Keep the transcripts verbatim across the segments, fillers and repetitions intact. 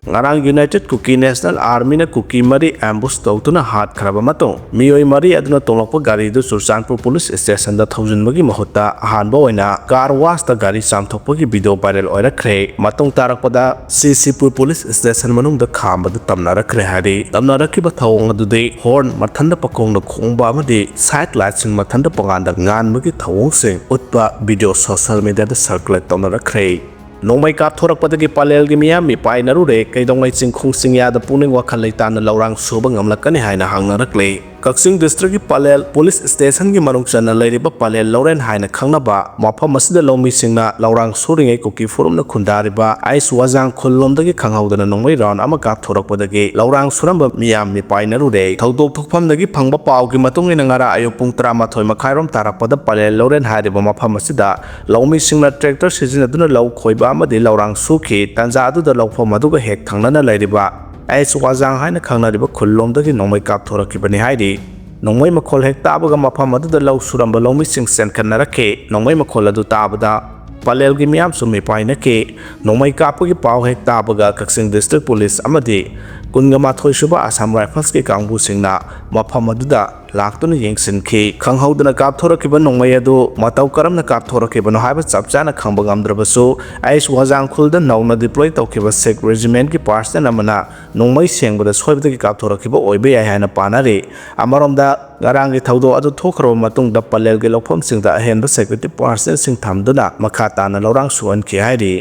ꯉꯔꯥꯡ United Kuki National Armyꯅ ꯀꯨꯀꯤ ꯃꯔꯤ ambush ꯇꯧꯗꯨꯅ ꯍꯥꯠꯈ꯭ꯔꯕ ꯃꯇꯨꯡ, ꯃꯤꯑꯣꯏ ꯃꯔꯤ ꯑꯗꯨꯅ ꯇꯣꯡꯂꯛꯄ ꯒꯥꯔꯤꯗꯨ ꯆꯨꯔꯆꯥꯟꯄꯨꯔ ꯄꯨꯂꯤꯁ ꯁ꯭ꯇꯦꯁꯟꯗ ꯊꯧꯖꯤꯟꯕꯒꯤ ꯃꯍꯨꯠꯇ, ꯑꯍꯥꯟꯕ ꯑꯣꯏꯅ car washꯇ ꯒꯥꯔꯤ ꯆꯥꯝꯊꯣꯛꯄꯒꯤ video viral ꯑꯣꯏꯔꯛꯈ꯭ꯔꯦ꯫ ꯃꯇꯨꯡ ꯇꯥꯔꯛꯄꯗ ꯁꯤꯁꯤꯄꯨꯔ ꯄꯨꯂꯤꯁ ꯁ꯭ꯇꯦꯁꯟ ꯃꯅꯨꯡꯗ ꯈꯥꯝꯕꯗꯨ ꯇꯝꯅꯔꯛꯈ꯭ꯔꯦ ꯍꯥꯏꯔꯤ꯫ ꯇꯝꯅꯔꯛꯈꯤꯕ ꯊꯧꯑꯣꯡ ꯑꯗꯨꯗꯤ horn ꯃꯊꯟꯇ ꯄꯈꯣꯡꯗ ꯈꯣꯡꯕ ꯑꯃꯗꯤ side lightꯁꯤꯡ ꯃꯊꯟꯇ ꯄꯉꯥꯟꯗ ꯉꯥꯟꯕꯒꯤ ꯊꯧꯑꯣꯡꯁꯤꯡ ꯎꯠꯄ video social mediaꯗ circulate ꯇꯧꯅꯔꯛꯈ꯭ꯔꯦ꯫ ꯅꯣꯡꯃꯩ ꯀꯥꯞꯊꯣꯔꯛꯄꯗꯒꯤ ꯄꯂꯦꯜꯒꯤ ꯃꯤꯌꯥꯝ ꯃꯤꯄꯥꯏꯅꯔꯨꯔꯦ꯫ ꯀꯩꯗꯧꯉꯩ ꯆꯤꯡꯈꯣꯡ ꯆꯤꯡꯌꯥꯗ ꯄꯨꯛꯅꯤꯡ ꯋꯥꯈꯜ ꯂꯩꯇꯥꯅ ꯂꯧꯔꯥꯡ ꯁꯨꯕ ꯉꯝꯂꯛꯀꯅꯤ ꯍꯥꯏꯅ ꯍꯪꯅꯔꯛꯂꯦ꯫ ꯀꯛꯆꯤꯡ districtꯀꯤ ꯄꯂꯦꯜ ꯄꯨꯂꯤꯁ ꯁ꯭ꯇꯦꯁꯟꯒꯤ ꯃꯅꯨꯡ ꯆꯟꯅ ꯂꯩꯔꯤꯕ ꯄꯂꯦꯜ ꯂꯧꯔꯦꯟ ꯍꯥꯏꯅ ꯈꯪꯅꯕ ꯃꯐꯝ ꯑꯁꯤꯗ ꯂꯧꯃꯤꯁꯤꯡꯅ ꯂꯧꯔꯥꯡ ꯁꯨꯔꯤꯉꯩ ꯀꯨꯀꯤ ꯐꯨꯔꯨꯞꯅ ꯈꯨꯟꯗꯥꯔꯤꯕ ꯑꯩꯁ ꯋꯥꯖꯥꯡ ꯈꯨꯜꯂꯣꯝꯗꯒꯤ ꯈꯪꯍꯧꯗꯅ ꯅꯣꯡꯃꯩ round ꯑꯃ ꯀꯥꯞꯊꯣꯔꯛꯄꯗꯒꯤ ꯂꯧꯔꯥꯡ ꯁꯨꯔꯝꯕ ꯃꯤꯌꯥꯝ ꯃꯤꯄꯥꯏꯅꯔꯨꯔꯦ꯫ ꯊꯧꯗꯣꯛ ꯊꯣꯛꯐꯝꯗꯒꯤ ꯐꯪꯕ ꯄꯥꯎꯒꯤ ꯃꯇꯨꯡ ꯏꯟꯅ ꯉꯔꯥꯡ ꯑꯌꯨꯛ ꯄꯨꯡ ꯇꯔꯥꯃꯥꯊꯣꯏ ꯃꯈꯥꯏꯔꯣꯝ ꯇꯥꯔꯛꯄꯗ ꯄꯂꯦꯜ ꯂꯧꯔꯦꯟ ꯍꯥꯏꯔꯤꯕ ꯃꯐꯝ ꯑꯁꯤꯗ ꯂꯧꯃꯤꯁꯤꯡꯅ tractor ꯁꯤꯖꯤꯟꯅꯗꯨꯅ ꯂꯧ ꯈꯣꯏꯕ ꯑꯃꯗꯤ ꯂꯧꯔꯥꯡ ꯁꯨꯈꯤ꯫ ꯇꯥꯟꯖꯥ ꯑꯗꯨꯗ ꯂꯧꯐꯝ ꯑꯗꯨꯒ ꯍꯦꯛ ꯊꯪꯅꯅ ꯂꯩꯔꯤꯕ ꯑꯩꯁ ꯋꯥꯖꯥꯡ ꯍꯥꯏꯅ ꯈꯪꯅꯔꯤꯕ ꯈꯨꯜꯂꯣꯝꯗꯒꯤ ꯅꯣꯡꯃꯩ ꯀꯥꯞꯊꯣꯔꯛꯈꯤꯕꯅꯤ ꯍꯥꯏꯔꯤ꯫ ꯅꯣꯡꯃꯩ ꯃꯈꯣꯜ ꯍꯦꯛ ꯇꯥꯕꯒ ꯃꯐꯝ ꯑꯗꯨꯗ ꯂꯧ ꯁꯨꯔꯝꯕ ꯂꯧꯃꯤꯁꯤꯡ ꯆꯦꯟꯈꯠꯅꯔꯛꯈꯤ꯫ ꯅꯣꯡꯃꯩ ꯃꯈꯣꯜ ꯑꯗꯨ ꯇꯥꯕꯗ ꯄꯂꯦꯜꯒꯤ ꯃꯤꯌꯥꯝꯁꯨ ꯃꯤꯄꯥꯏꯅꯈꯤ꯫ ꯅꯣꯡꯃꯩ ꯀꯥꯞꯄꯒꯤ ꯄꯥꯎ ꯍꯦꯛ ꯇꯥꯕꯒ ꯀꯛꯆꯤꯡ district ꯄꯨꯂꯤꯁ ꯑꯃꯗꯤ ꯀꯨꯟꯒ ꯃꯥꯊꯣꯏ ꯁꯨꯕ Assam Riflesꯀꯤ ꯀꯥꯡꯕꯨꯁꯤꯡꯅ ꯃꯐꯝ ꯑꯗꯨꯗ ꯂꯥꯛꯇꯨꯅ ꯌꯦꯡꯁꯤꯟꯈꯤ꯫ ꯈꯪꯍꯧꯗꯅ ꯀꯥꯞꯊꯣꯔꯛꯈꯤꯕ ꯅꯣꯡꯃꯩ ꯑꯗꯨ ꯃꯇꯧ ꯀꯔꯝꯅ ꯀꯥꯞꯊꯣꯔꯛꯈꯤꯕꯅꯣ ꯍꯥꯏꯕ ꯆꯞ ꯆꯥꯅ ꯈꯪꯕ ꯉꯝꯗ꯭ꯔꯕꯁꯨ, ꯑꯩꯁ ꯋꯥꯖꯥꯡ ꯈꯨꯜꯗ ꯅꯧꯅ deploy ꯇꯧꯈꯤꯕ Sikh regimentꯀꯤ personnel ꯑꯃꯅ ꯅꯣꯡꯃꯩ ꯁꯦꯡꯕꯗ ꯁꯣꯏꯕꯗꯒꯤ ꯀꯥꯞꯊꯣꯔꯛꯈꯤꯕ ꯑꯣꯏꯕ ꯌꯥꯏ ꯍꯥꯏꯅ ꯄꯥꯅꯔꯤ꯫ ꯑꯃꯔꯣꯝꯗ, ꯉꯔꯥꯡꯒꯤ ꯊꯧꯗꯣꯛ ꯑꯗꯨ ꯊꯣꯛꯈ꯭ꯔꯕ ꯃꯇꯨꯡꯗ ꯄꯂꯦꯜꯒꯤ ꯂꯧꯐꯝꯁꯤꯡꯗ ꯑꯍꯦꯟꯕ security personnelꯁꯤꯡ ꯊꯝꯗꯨꯅ ꯃꯈꯥ ꯇꯥꯅ ꯂꯧꯔꯥꯡ ꯁꯨꯍꯟꯈꯤ ꯍꯥꯏꯔꯤ꯫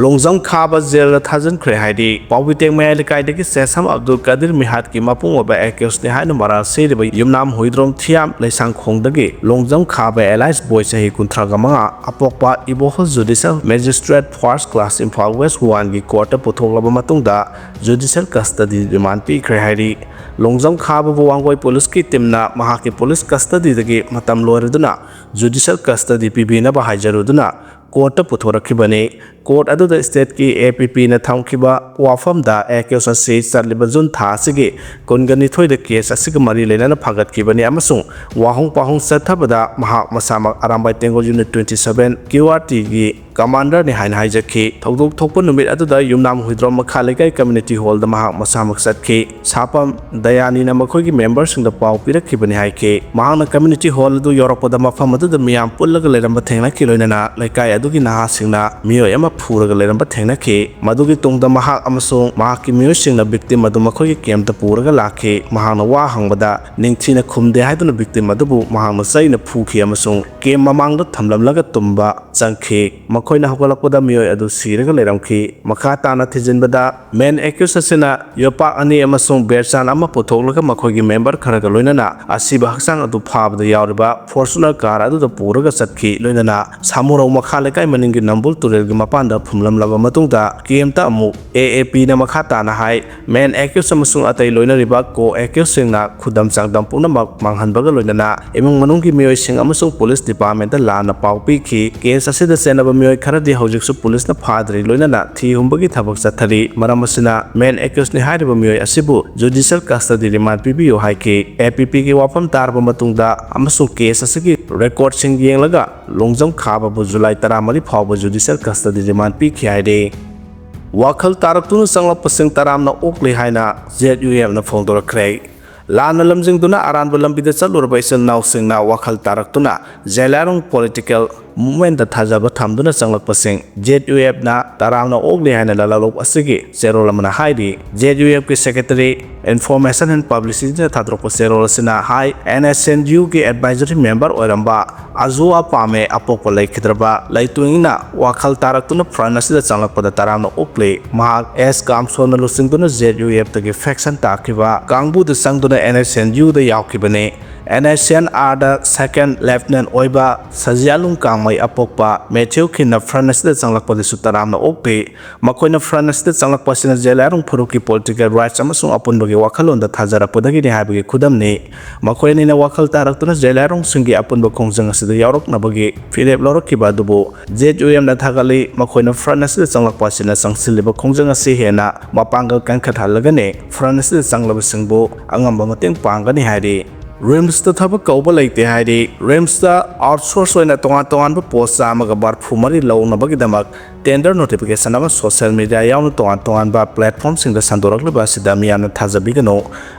ꯂꯣꯡꯖꯝ ꯈꯥꯕ ꯖꯦꯜꯗ ꯊꯥꯖꯤꯟꯈ꯭ꯔꯦ ꯍꯥꯏꯔꯤ꯫ ꯄꯥꯎꯕꯤꯇꯦꯡ ꯃꯌꯥꯏ ꯂꯩꯀꯥꯏꯗꯒꯤ ꯁꯦꯁꯝ ꯑꯕꯗꯨꯜ ꯀꯥꯗꯤꯔ ꯃꯤꯍꯥꯠꯀꯤ ꯃꯄꯨꯡ ꯑꯣꯏꯕ accused ꯅꯤ ꯍꯥꯏꯅ ꯃꯔꯥꯜ ꯁꯤꯔꯤꯕ ꯌꯨꯝꯅꯥꯝ ꯍꯨꯏꯗ꯭ꯔꯣꯝ ꯊꯤꯌꯥꯝ ꯂꯩꯁꯥꯡꯈꯣꯡꯗꯒꯤ ꯂꯣꯡꯖꯝ ꯈꯥꯕ alias ꯕꯣꯏ ꯆꯍꯤ ꯀꯨꯟꯊ꯭ꯔꯥ ꯃꯉꯥ, ꯑꯄꯣꯛꯄ ꯏꯕꯣꯍꯜ Judicial Magistrate First Class Imphal West Oneꯒꯤ courtꯇ ꯄꯨꯊꯣꯛꯂꯕ ꯃꯇꯨꯡꯗ judicial custody remand ꯄꯤꯈ꯭ꯔꯦ ꯍꯥꯏꯔꯤ꯫ ꯂꯣꯡꯖꯝ ꯈꯥꯕꯕꯨ ꯋꯥꯡꯒꯣꯏ ꯄꯨꯂꯤꯁꯀꯤ teamꯅ ꯃꯍꯥꯛꯀꯤ ꯄꯨꯂꯤꯁ custodyꯗꯒꯤ ꯃꯇꯝ ꯂꯣꯏꯔꯗꯨꯅ judicial custody ꯄꯤꯕꯤꯅꯕ ꯍꯥꯏꯖꯔꯨꯗꯨꯅ courtꯇ ꯄꯨꯊꯣꯔꯛꯈꯤꯕꯅꯤ꯫ Court ꯑꯗꯨꯗ stateꯀꯤ APPꯅ ꯊꯝꯈꯤꯕ ꯋꯥꯐꯝꯗ accused ꯑꯁꯤ ꯆꯠꯂꯤꯕ June ꯊꯥ ꯑꯁꯤꯒꯤ ꯀꯨꯟꯒ ꯅꯤꯊꯣꯏꯗ case ꯑꯁꯤꯒ ꯃꯔꯤ ꯂꯩꯅꯅ ꯐꯥꯒꯠꯈꯤꯕꯅꯤ ꯑꯃꯁꯨꯡ ꯋꯥꯍꯣꯡ ꯄꯥꯎꯍꯣꯡ ꯆꯠꯊꯕꯗ ꯃꯍꯥꯛ ꯃꯁꯥꯃꯛ ꯑꯔꯥꯝꯕꯥꯏ ꯇꯦꯡꯒꯣꯜ Unit twenty seven QRTꯒꯤ ꯀꯃꯥꯟꯗꯔꯅꯤ ꯍꯥꯏꯅ ꯍꯥꯏꯖꯈꯤ꯫ ꯊꯧꯗꯣꯛ ꯊꯣꯛꯄ ꯅꯨꯃꯤꯠ ꯑꯗꯨꯗ ꯌꯨꯝꯅꯥꯝ ꯍꯨꯏꯗ꯭ꯔꯣꯝ ꯃꯈꯥ ꯂꯩꯀꯥꯏ ꯀꯝꯃ꯭ꯌꯨꯅꯤꯇꯤ ꯍꯣꯜꯗ ꯃꯍꯥꯛ ꯃꯁꯥꯃꯛ ꯆꯠꯈꯤ꯫ ꯁꯥꯄꯝ ꯗꯌꯥꯅꯤꯅ ꯃꯈꯣꯏꯒꯤ ꯃꯦꯝꯕꯔꯁꯤꯡꯗ ꯄꯥꯎ ꯄꯤꯔꯛꯈꯤꯕꯅꯤ ꯍꯥꯏꯈꯤ꯫ ꯃꯍꯥꯛꯅ ꯀꯝꯃ꯭ꯌꯨꯅꯤꯇꯤ ꯍꯣꯜ ꯑꯗꯨ ꯌꯧꯔꯛꯄꯗ ꯃꯐꯝ ꯑꯗꯨꯗ ꯃꯤꯌꯥꯝ ꯄꯨꯜꯂꯒ ꯂꯩꯔꯝꯕ ꯊꯦꯡꯅꯈꯤ, ꯂꯣꯏꯅꯅ ꯂꯩꯀꯥꯏ ꯑꯗꯨꯒꯤ ꯅꯍꯥꯁꯤꯡꯅ ꯃꯤꯑꯣꯏ ꯑꯃ ꯐꯨꯔꯒ ꯂꯩꯔꯝꯕ ꯊꯦꯡꯅꯈꯤ꯫ ꯃꯗꯨꯒꯤ ꯇꯨꯡꯗ ꯃꯍꯥꯛ ꯑꯃꯁꯨꯡ ꯃꯍꯥꯛꯀꯤ ꯃꯤꯑꯣꯏꯁꯤꯡꯅ ꯚꯤꯛꯇꯤꯝ ꯑꯗꯨ ꯃꯈꯣꯏꯒꯤ ꯀꯦꯝꯞꯇ ꯄꯨꯔꯒ ꯂꯥꯛꯈꯤ꯫ ꯃꯍꯥꯛꯅ ꯋꯥ ꯍꯪꯕꯗ ꯅꯤꯡꯊꯤꯅ ꯈꯨꯝꯗꯦ ꯍꯥꯏꯗꯨꯅ ꯚꯤꯛꯇꯤꯝ ꯑꯗꯨꯕꯨ ꯃꯍꯥꯛꯅ ꯆꯩꯅ ꯐꯨꯈꯤ ꯑꯃꯁꯨꯡ ꯀꯦꯝꯞ ꯃꯃꯥꯡꯗ ꯊꯝꯂꯝꯂꯒ ꯇꯨꯝꯕ ꯆꯪꯈꯤ꯫ ꯃꯈꯣꯏꯅ ꯍꯧꯒꯠꯂꯛꯄꯗ ꯃꯤꯑꯣꯏ ꯑꯗꯨ ꯁꯤꯔꯒ ꯂꯩꯔꯝꯈꯤ꯫ ꯃꯈꯥ ꯇꯥꯅ ꯊꯤꯖꯤꯟꯕꯗ ꯃꯦꯟ ꯑꯦꯀ꯭ꯌꯨꯁ ꯑꯁꯤꯅ ꯌꯣꯄꯥꯛ ꯑꯅꯤ ꯑꯃꯁꯨꯡ ꯕꯦꯔꯆꯥꯟ ꯑꯃ ꯄꯨꯊꯣꯛꯂꯒ ꯃꯈꯣꯏꯒꯤ ꯃꯦꯝꯕꯔ ꯈꯔꯒ ꯂꯣꯏꯅꯅ ꯑꯁꯤꯕ ꯍꯛꯆꯥꯡ ꯑꯗꯨ ꯐꯥꯕꯗ ꯌꯥꯎꯔꯤꯕ ꯐꯣꯔꯆꯨꯅꯔ ꯀꯥꯔ ꯑꯗꯨꯗ ꯄꯨꯔꯒ ꯆꯠꯈꯤ꯫ ꯂꯣꯏꯅꯅ ꯁꯥꯃꯨꯔꯧ ꯃꯈꯥ ꯂꯩꯀꯥꯏ ꯃꯅꯤꯡꯒꯤ ꯅꯝꯕꯨꯜ ꯇꯨꯔꯦꯜꯒꯤ ꯃꯄꯥꯟꯗ ꯐꯨꯝꯂꯝꯂꯕ ꯃꯇꯨꯡꯗ ꯀꯦꯝꯞꯇ ꯑꯃꯨꯛ ꯑꯦ ꯑꯦ ꯄꯤꯅ ꯃꯈꯥ ꯇꯥꯅ ꯍꯥꯏ, ꯃꯦꯟ ꯑꯦꯀ꯭ꯌꯨꯁ ꯑꯃꯁꯨꯡ ꯑꯇꯩ ꯂꯣꯏꯅꯔꯤꯕ ꯀꯣ ꯑꯦꯀ꯭ꯌꯨꯁꯁꯤꯡꯅ ꯈꯨꯗꯝ ꯆꯥꯡꯗꯝ ꯄꯨꯝꯅꯃꯛ ꯃꯥꯡꯍꯟꯕꯒ ꯂꯣꯏꯅꯅ ꯏꯃꯨꯡ ꯃꯅꯨꯡꯒꯤ ꯃꯤꯑꯣꯏꯁꯤꯡ ꯑꯃꯁꯨꯡ ꯄꯨꯂꯤꯁ ꯗꯤꯄꯥꯔꯠꯃꯦꯟꯠꯇ ꯂꯥꯟꯅ ꯄꯥꯎ ꯄꯤꯈꯤ꯫ ꯀꯦꯁ ꯑꯁꯤꯗ ꯆꯦꯟꯅꯕ ꯃꯤꯑꯣꯏ ꯈꯔꯗꯤ ꯍꯧꯖꯤꯛꯁꯨ ꯄꯨꯂꯤꯁꯅ ꯐꯥꯗ꯭ꯔꯤ, ꯂꯣꯏꯅꯅ ꯊꯤ ꯍꯨꯝꯕꯒꯤ ꯊꯕꯛ ꯆꯠꯊꯔꯤ꯫ ꯃꯔꯝ ꯑꯁꯤꯅ ꯃꯦꯟ ꯑꯦꯀ꯭ꯌꯨꯁꯅꯤ ꯍꯥꯏꯔꯤꯕ ꯃꯤꯑꯣꯏ ꯑꯁꯤꯕꯨ ꯖꯨꯗꯤꯁꯤꯌꯦꯜ ꯀꯁꯇꯗꯤ ꯔꯤꯃꯥꯟꯗ ꯄꯤꯕꯤꯌꯨ ꯍꯥꯏꯈꯤ꯫ ꯑꯦ ꯄꯤ ꯄꯤꯒꯤ ꯋꯥꯐꯝ ꯇꯥꯔꯕ ꯃꯇꯨꯡꯗ ꯑꯃꯁꯨꯡ ꯀꯦꯁ ꯑꯁꯤꯒꯤ ꯔꯦꯀꯣꯔꯗꯁꯤꯡ ꯌꯦꯡꯂꯒ ꯂꯣꯡꯖꯝ ꯈꯥꯕꯕꯨ ꯖꯨꯂꯥꯏ ꯇꯔꯥꯃꯔꯤ ꯐꯥꯎꯕ ꯖꯨꯗꯤꯁꯤꯌꯦꯜ ꯀꯁꯇꯗꯤ ꯔꯤꯃꯥꯟꯗ ꯄꯤꯈꯤ ꯍꯥꯏꯔꯤ꯫ ꯋꯥꯈꯜ ꯇꯥꯔꯛꯇꯨꯅ ꯆꯪꯂꯛꯄꯁꯤꯡ ꯇꯔꯥꯝꯅ ꯑꯣꯛꯂꯤ ꯍꯥꯏꯅ ꯖꯦꯠ ꯌꯨ ꯑꯦꯐꯅ ꯐꯣꯡꯗꯣꯔꯛꯈ꯭ꯔꯦ꯫ ꯂꯥꯟꯅ ꯂꯝꯖꯤꯡꯗꯨꯅ ꯑꯔꯥꯟꯕ ꯂꯝꯕꯤꯗ ꯆꯠꯂꯨꯔꯕ ꯏꯆꯤꯜ ꯏꯅꯥꯎꯁꯤꯡꯅ ꯋꯥꯈꯜ ꯇꯥꯔꯛꯇꯨꯅ ꯖꯦꯂꯥꯏꯔꯣꯡ ꯄꯣꯂꯤꯇꯤꯀꯦꯜ ꯃꯨꯚꯃꯦꯟꯠꯇ ꯊꯥꯖꯕ ꯊꯝꯗꯨꯅ ꯆꯪꯂꯛꯄꯁꯤꯡ ꯖꯦꯠ ꯌꯨ ꯑꯦꯐꯅ ꯇꯔꯥꯝꯅ ꯑꯣꯛꯂꯤ ꯍꯥꯏꯅ ꯂꯥꯂꯣꯛ ꯑꯁꯤꯒꯤ ꯆꯦꯔꯣꯜ ꯑꯃꯅ ꯍꯥꯏꯔꯤ꯫ ꯖꯦꯠ ꯌꯨ ꯑꯦꯐꯀꯤ ꯁꯦꯀ꯭ꯔꯦꯇꯔꯤ ꯏꯟꯐꯣꯔꯃꯦꯁꯟ ꯑꯦꯟ ꯄꯕ꯭ꯂꯤꯁꯤꯇꯤꯅ ꯊꯥꯗꯣꯔꯛꯄ ꯆꯦꯔꯣꯜ ꯑꯁꯤꯅ ꯍꯥꯏ, ꯑꯦꯟ ꯑꯦꯁ ꯑꯦꯟ ꯌꯨꯒꯤ ꯑꯦꯗꯚꯥꯏꯖꯔꯤ ꯃꯦꯝꯕꯔ ꯑꯣꯏꯔꯝꯕ ꯑꯖꯨꯋꯥ ꯄꯥꯃꯦ ꯑꯄꯣꯛꯄ ꯂꯩꯈꯤꯗ꯭ꯔꯕ ꯂꯩꯇꯣꯡꯅ ꯋꯥꯈꯜ ꯇꯥꯔꯛꯇꯨꯅ ꯐ꯭ꯔꯟꯠ ꯑꯁꯤꯗ ꯆꯪꯂꯛꯄꯗ ꯇꯔꯥꯝꯅ ꯑꯣꯛꯂꯤ꯫ ꯃꯍꯥꯛ ꯑꯦꯁ ꯀꯥꯝꯁꯣꯟꯅ ꯂꯨꯆꯤꯡꯗꯨꯅ ꯖꯦꯠ ꯌꯨ ꯑꯦꯐꯇꯒꯤ ꯐꯦꯛꯁꯟ ꯇꯥꯈꯤꯕ ꯀꯥꯡꯕꯨꯗ ꯆꯪꯗꯨꯅ ꯑꯦꯟ ꯑꯦꯁ ꯑꯦꯟ ꯌꯨꯗ ꯌꯥꯎꯈꯤꯕꯅꯤ꯫ ꯑꯦꯟ ꯑꯦꯁ ꯑꯦꯟ ꯑꯥꯔꯗ ꯁꯦꯀꯦꯟ ꯂꯦꯐꯇꯤꯅꯦꯟꯠ ꯑꯣꯏꯕ ꯁꯖꯤꯌꯥꯂꯨꯡ ꯀꯥꯡꯃꯩ ꯑꯄꯣꯛꯄ ꯃꯦꯊ꯭ꯌꯨ ꯈꯤꯟꯅ ꯐ꯭ꯔꯟꯠ ꯑꯁꯤꯗ ꯆꯪꯂꯛꯄꯗꯁꯨ ꯇꯔꯥꯝꯅ ꯑꯣꯛꯂꯤ꯫ ꯃꯈꯣꯏꯅ ꯐ꯭ꯔꯟꯠ ꯑꯁꯤꯗ ꯆꯪꯂꯛꯄ ꯑꯁꯤꯅ ꯖꯦꯂꯥꯏꯔꯣꯡ ꯐꯨꯔꯨꯞꯀꯤ ꯄꯣꯂꯤꯇꯤꯀꯦꯜ ꯔꯥꯏꯠꯁ ꯑꯃꯁꯨꯡ ꯑꯄꯨꯟꯕꯒꯤ ꯋꯥꯈꯜꯂꯣꯟꯗ ꯊꯥꯖꯔꯛꯄꯗꯒꯤꯅꯤ ꯍꯥꯏꯕꯒꯤ ꯈꯨꯗꯝꯅꯤ꯫ ꯃꯈꯣꯏ ꯑꯅꯤꯅ ꯋꯥꯈꯜ ꯇꯥꯔꯛꯇꯨꯅ ꯖꯦꯂꯥꯏꯔꯣꯡꯁꯤꯡꯒꯤ ꯑꯄꯨꯟꯕ ꯈꯣꯡꯖꯪ ꯑꯁꯤꯗ ꯌꯥꯎꯔꯛꯅꯕꯒꯤ ꯐꯤꯔꯦꯞ ꯂꯧꯔꯛꯈꯤꯕ ꯑꯗꯨꯕꯨ ꯖꯦꯠ ꯌꯨ ꯑꯦꯝꯅ ꯊꯥꯒꯠꯂꯤ꯫ ꯃꯈꯣꯏꯅ ꯐ꯭ꯔꯟꯠ ꯑꯁꯤꯗ ꯆꯪꯂꯛꯄ ꯑꯁꯤꯅ ꯆꯪꯁꯤꯜꯂꯤꯕ ꯈꯣꯡꯖꯪ ꯑꯁꯤ ꯍꯦꯟꯅ ꯃꯄꯥꯡꯒꯜ ꯀꯟꯈꯠꯍꯜꯂꯒꯅꯤ꯫ ꯐ꯭ꯔꯟꯠ ꯑꯁꯤꯗ ꯆꯪꯂꯕꯁꯤꯡꯕꯨ ꯑꯉꯝꯕ ꯃꯇꯦꯡ ꯄꯥꯡꯒꯅꯤ ꯍꯥꯏꯔꯤ꯫ ꯔꯤꯝꯁꯇ ꯊꯕꯛ ꯀꯧꯕ ꯂꯩꯇꯦ ꯍꯥꯏꯔꯤ꯫ ꯔꯤꯝꯁꯇ ꯑꯥꯎꯠꯁꯣꯔꯁ ꯑꯣꯏꯅ ꯇꯣꯉꯥꯟ ꯇꯣꯉꯥꯟꯕ ꯄꯣꯁ ꯆꯥꯝꯃꯒ ꯃꯔꯤꯐꯨ ꯃꯔꯤ ꯂꯧꯅꯕꯒꯤꯗꯃꯛ ꯇꯦꯟꯗꯔ ꯅꯣꯇꯤꯐꯤꯀꯦꯁꯟ ꯑꯃ ꯁꯣꯁꯤꯌꯦꯜ ꯃꯤꯗꯤꯌꯥ ꯌꯥꯎꯅ ꯇꯣꯉꯥꯟ ꯇꯣꯉꯥꯟꯕ ꯄ꯭ꯂꯦꯠꯐꯣꯝꯁꯤꯡꯗ ꯁꯟꯗꯣꯔꯛꯂꯤꯕ ꯑꯁꯤꯗ ꯃꯤꯌꯥꯝꯅ ꯊꯥꯖꯕꯤꯒꯅꯨ꯫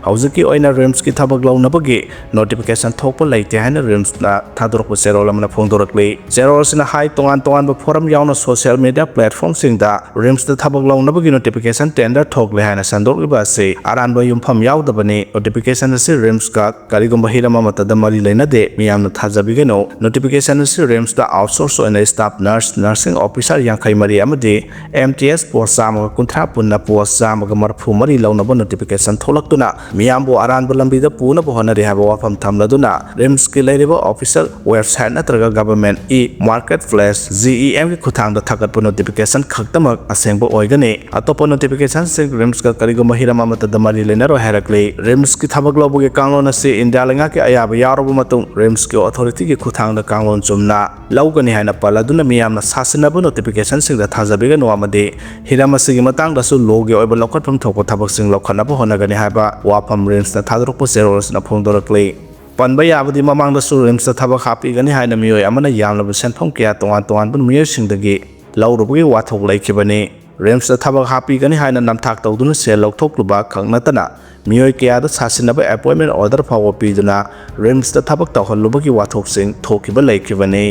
ꯍꯧꯖꯤꯛꯀꯤ ꯑꯣꯏꯅ ꯔꯤꯝꯁꯀꯤ ꯊꯕꯛ ꯂꯧꯅꯕꯒꯤ ꯅꯣꯇꯤꯐꯤꯀꯦꯁꯟ ꯊꯣꯛꯄ ꯂꯩꯇꯦ ꯍꯥꯏꯅ ꯔꯤꯝꯁꯅ ꯊꯥꯗꯣꯔꯛꯄ ꯆꯦꯔꯣꯜ ꯑꯃꯅ ꯐꯣꯡꯗꯣꯔꯛꯂꯤ꯫ ꯆꯦꯔꯣꯜ ꯑꯁꯤꯅ ꯍꯥꯏ, ꯇꯣꯉꯥꯟ ꯇꯣꯉꯥꯟꯕ ꯐꯣꯔꯝ ꯌꯥꯎꯅ ꯁꯣꯁꯤꯌꯦꯜ ꯃꯤꯗꯤꯌꯥ ꯄ꯭ꯂꯦꯠꯐꯣꯝꯁꯤꯡꯗ ꯔꯤꯝꯁꯇ ꯊꯕꯛ ꯂꯧꯅꯕꯒꯤ ꯅꯣꯇꯤꯐꯤꯀꯦꯁꯟ ꯇꯦꯟꯗꯔ ꯊꯣꯛꯂꯦ ꯍꯥꯏꯅ ꯁꯟꯗꯣꯛꯂꯤꯕ ꯑꯁꯤ ꯑꯔꯥꯟꯕ ꯌꯨꯝꯐꯝ ꯌꯥꯎꯗꯕꯅꯤ꯫ ꯅꯣꯇꯤꯐꯤꯀꯦꯁꯟ ꯑꯁꯤ ꯔꯤꯝꯁꯀ ꯀꯔꯤꯒꯨꯝꯕ ꯍꯤꯔꯝ ꯑꯃꯠꯇꯗ ꯃꯔꯤ ꯂꯩꯅꯗꯦ꯫ ꯃꯤꯌꯥꯝꯅ ꯊꯥꯖꯕꯤꯒꯅꯨ꯫ ꯅꯣꯇꯤꯐꯤꯀꯦꯁꯟ ꯑꯁꯤ ꯔꯤꯝꯁꯇ ꯑꯥꯎꯠꯁꯣꯔꯁ ꯑꯣꯏꯅ ꯁ꯭ꯇꯥꯐ ꯅꯔꯁ, ꯅꯔꯁꯤꯡ ꯑꯣꯐꯤꯁꯔ ꯌꯥꯡꯈꯩ ꯃꯔꯤ ꯑꯃꯗꯤ ꯑꯦꯝ ꯇꯤ ꯑꯦꯁ ꯄꯣꯁ ꯆꯥꯝꯃꯒ ꯀꯨꯟꯊ꯭ꯔꯥ ꯄꯨꯟꯅ ꯄꯣꯁ ꯆꯥꯝꯃꯒ ꯃꯔꯤꯐꯨ ꯃꯔꯤ ꯂꯧꯅꯕ ꯅꯣꯇꯤꯐꯤꯀꯦꯁꯟ ꯊꯣꯛꯂꯛꯇꯨꯅ ꯃꯤꯌꯥꯝꯕꯨ ꯑꯔꯥꯟꯕ ꯂꯝꯕꯤꯗ ꯄꯨꯅꯕ ꯍꯣꯠꯅꯔꯤ ꯍꯥꯏꯕ ꯋꯥꯐꯝ ꯊꯝꯂꯗꯨꯅ ꯔꯤꯝꯁꯀꯤ ꯂꯩꯔꯤꯕ ꯑꯣꯐꯤꯁꯤꯌꯦꯜ ꯋꯦꯕꯁꯥꯏꯠ ꯅꯠꯇ꯭ꯔꯒ government E market place, G E ꯑꯦꯝꯒꯤ ꯈꯨꯠꯊꯥꯡꯗ ꯊꯥꯒꯠꯄ ꯅꯣꯇꯤꯐꯤꯀꯦꯁꯟ ꯈꯛꯇꯃꯛ ꯑꯁꯦꯡꯕ ꯑꯣꯏꯒꯅꯤ꯫ ꯑꯇꯣꯞꯄ ꯅꯣꯇꯤꯐꯤꯀꯦꯁꯟꯁꯤꯡ ꯔꯤꯝꯁꯀ ꯀꯔꯤꯒꯨꯝꯕ ꯍꯤꯔꯝ ꯑꯃꯠꯇꯗ ꯃꯔꯤ ꯂꯩꯅꯔꯣꯏ ꯍꯥꯏꯔꯛꯂꯤ꯫ ꯔꯤꯝꯁꯀꯤ ꯊꯕꯛ ꯂꯧꯕꯒꯤ ꯀꯥꯡꯂꯣꯟ ꯑꯁꯤ ꯏꯟꯗꯤꯌꯥ ꯂꯩꯉꯥꯛꯀꯤ ꯑꯌꯥꯕ ꯌꯥꯎꯔꯕ ꯃꯇꯨꯡ ꯔꯤꯝꯁꯀꯤ ꯑꯣꯊꯣꯔꯤꯇꯤꯒꯤ ꯈꯨꯠꯊꯥꯡꯗ ꯀꯥꯡꯂꯣꯟ ꯆꯨꯝꯅ ꯂꯧꯒꯅꯤ ꯍꯥꯏꯅ ꯄꯜꯂꯗꯨꯅ ꯃꯤꯌꯥꯝꯅ ꯁꯥꯁꯤꯟꯅꯕ ꯅꯣꯇꯤꯐꯤꯀꯦꯁꯟꯁꯤꯡꯗ ꯊꯥꯖꯕꯤꯒꯅꯨ ꯑꯃꯗꯤ ꯍꯤꯔꯝ ꯑꯁꯤꯒꯤ ꯃꯇꯥꯡꯗꯁꯨ ꯂꯣꯒꯤ ꯑꯣꯏꯕ ꯂꯧꯈꯠꯐꯝ ꯊꯣꯛꯄ ꯊꯕꯛꯁꯤꯡ ꯂꯧꯈꯠꯅꯕ ꯍꯣꯠꯅꯒꯅꯤ ꯍꯥꯏꯕ ꯋꯥꯐꯝ ꯔꯤꯝꯁꯅ ꯊꯥꯗꯣꯔꯛꯄ ꯆꯦꯔꯣꯜ ꯑꯁꯤꯅ ꯐꯣꯡꯗꯣꯔꯛꯂꯤ꯫ ꯄꯟꯕ ꯌꯥꯕꯗꯤ ꯃꯃꯥꯡꯗꯁꯨ ꯔꯤꯝꯁꯇ ꯊꯕꯛ ꯍꯥꯞꯄꯤꯒꯅꯤ ꯍꯥꯏꯅ ꯃꯤꯑꯣꯏ ꯑꯃꯅ ꯌꯥꯝꯂꯕ ꯁꯦꯟꯐꯝ ꯀꯌꯥ ꯇꯣꯉꯥꯟ ꯇꯣꯉꯥꯟꯕ ꯃꯤꯑꯣꯏꯁꯤꯡꯗꯒꯤ ꯂꯧꯔꯨꯕꯒꯤ ꯋꯥꯊꯣꯛ ꯂꯩꯈꯤꯕꯅꯤ꯫ ꯔꯤꯝꯁꯇ ꯊꯕꯛ ꯍꯥꯞꯄꯤꯒꯅꯤ ꯍꯥꯏꯅ ꯅꯝꯊꯥꯛ ꯇꯧꯗꯨꯅ ꯁꯦꯜ ꯂꯧꯊꯣꯛꯂꯨꯕ ꯈꯛ ꯅꯠꯇꯅ ꯃꯤꯑꯣꯏ ꯀꯌꯥꯗ ꯁꯥꯁꯤꯟꯅꯕ ꯑꯦꯄꯣꯏꯟꯃꯦꯟ ꯑꯣꯔꯗꯔ ꯐꯥꯎꯕ ꯄꯤꯗꯨꯅ ꯔꯤꯝꯁꯇ ꯊꯕꯛ ꯇꯧꯍꯜꯂꯨꯕꯒꯤ ꯋꯥꯊꯣꯛꯁꯤꯡ ꯊꯣꯛꯈꯤꯕ ꯂꯩꯈꯤꯕꯅꯤ꯫